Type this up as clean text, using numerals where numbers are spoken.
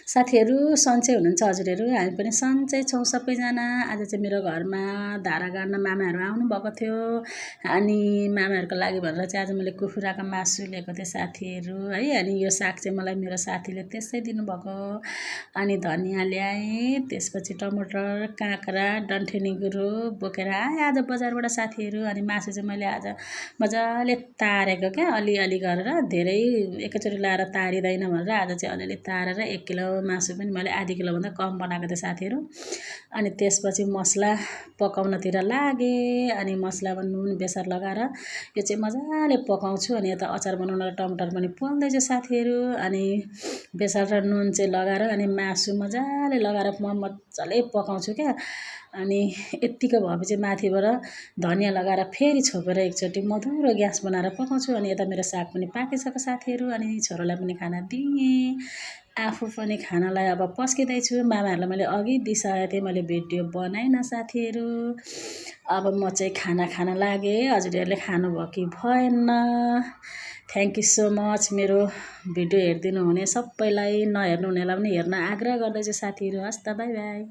साथीहरू सन्चै हुनुहुन्छ हजुरहरू? हामी पनि सन्चै छौँ सबैजना। आज चाहिँ मेरो घरमा धारा गाड्न मामाहरू आउनुभएको थियो। अनि मामाहरूको लागि भनेर चाहिँ आज मैले कुखुराको मासु ल्याएको थिएँ साथीहरू है। अनि यो साग चाहिँ मलाई मेरो साथीले त्यसै दिनुभएको। अनि धनियाँ ल्याएँ, त्यसपछि टमाटर, काँक्रा, डन्ठेनी गुरु बोकेर आएँ आज बजारबाट साथीहरू। अनि मासु चाहिँ मैले आज मजाले तारेको क्या, अलिअलि गरेर, धेरै एकैचोटि लाएर तारिँदैन भनेर आज चाहिँ अलिअलि तारेर 1 किलो मासु पनि मैले आधी किलोभन्दा कम बनाएको थिएँ साथीहरू। अनि त्यसपछि मसला पकाउनतिर लागेँ। अनि मसलामा नुन बेसार लगाएर यो चाहिँ मजाले पकाउँछु। अनि यता अचार बनाउन टमाटर पनि पोल्दैछु साथीहरू। अनि बेसार र नुन चाहिँ लगाएर अनि मासु मजाले लगाएर म मजाले पकाउँछु क्या। अनि यत्तिको भएपछि माथिबाट धनियाँ लगाएर फेरि छोपेर एकचोटि मधुरो ग्यास बनाएर पकाउँछु। अनि यता मेरो साग पनि पाकिसक्यो साथीहरू। अनि छोरालाई पनि खाना दिएँ, आफू पनि खानालाई अब पस्किँदैछु। मामाहरूलाई मैले अघि दिइसकेको थिएँ, मैले भिडियो बनाइनँ साथीहरू। अब म चाहिँ खाना खान लागेँ। हजुरहरूले खानुभयो कि भएन? थ्याङ्क यू सो मच मेरो भिडियो हेरिदिनु हुने सबैलाई, नहेर्नु हुनेलाई पनि हेर्न आग्रह गर्दैछु साथीहरू। हस् त, बाई बाई।